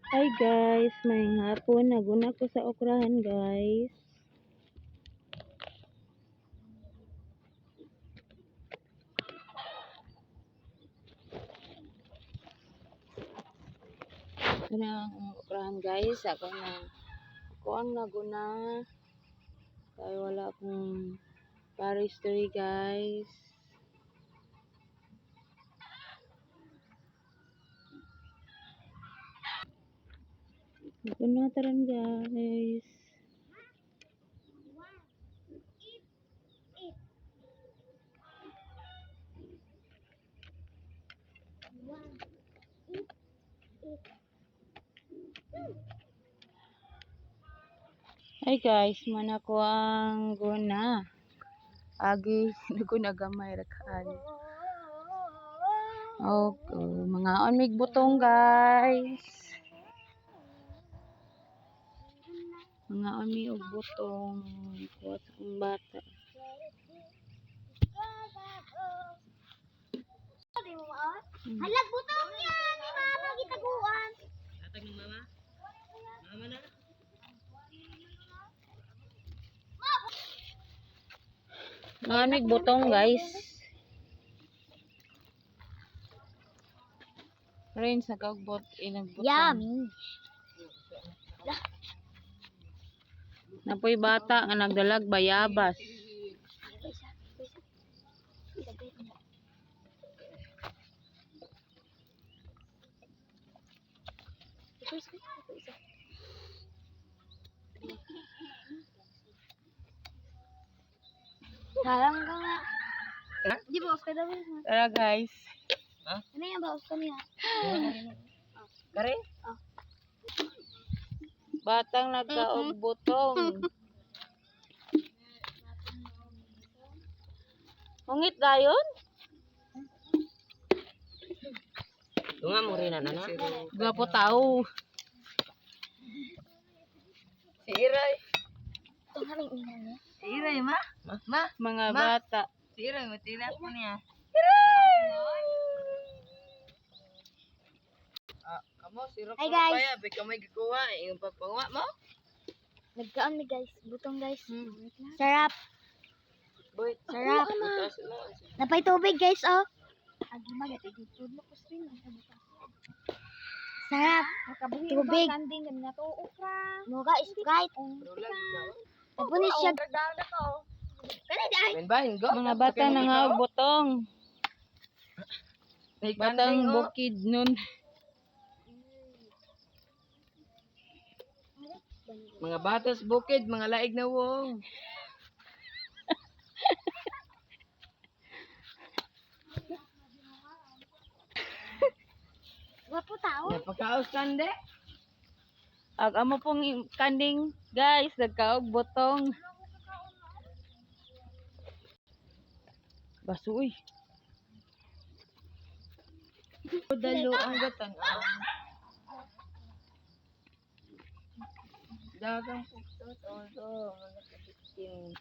Hi guys, maayong hapon. Naguna ko sa okrahan, guys. Ito na ang okrahan, guys. Ako na. Ako ang naguna. Kaya wala akong pares diri, guys. Naguna taran, guys. Hi guys, man ako ang guna. Agi, naguna gamay ra kaayo. Okay, mga mig butong, guys. Mga mi og butong kuha sa akong bata. Halag butong yan ni mama gitaguan. Mga mig butong, guys. Rain sa kagbot inagbutong. Yummy. Napoy bata nga nagdalag bayabas. Salang ka nga. Di ba, off ka daw yun? Tara, guys. Ano yan ba, off ka niya? Kare? Batang nagkaog butong. Ungit dayon? Tunga mo rin na na. Gwapo tao. Si Iray. Ito nga rin ina niya. Si Iray ma. Ma. Mga bata. Si Iray matila po niya. Ah, kamo si Rock. Hi, guys. Kaya be kamay gikuha iyong pagpanguha mo. Nagkaon ni guys. Butong, guys. Sarap. Boy, Sarap. butas mo. Napay tubig, guys, oh. Sarap. Tubig. Muga Sprite. Tapos ni siya. Kani di ay. Men ba hingo? Mga bata nangaog butong. May Batang kanding, oh. bukid nun. Mga batas bukid, mga laig na wong. Gwapo tao. Napakaos kande. Ag amo pong kanding, guys, nagkaog butong. Baso uy. Dalo ang gatan. Dagang pugtot also mga kabitin.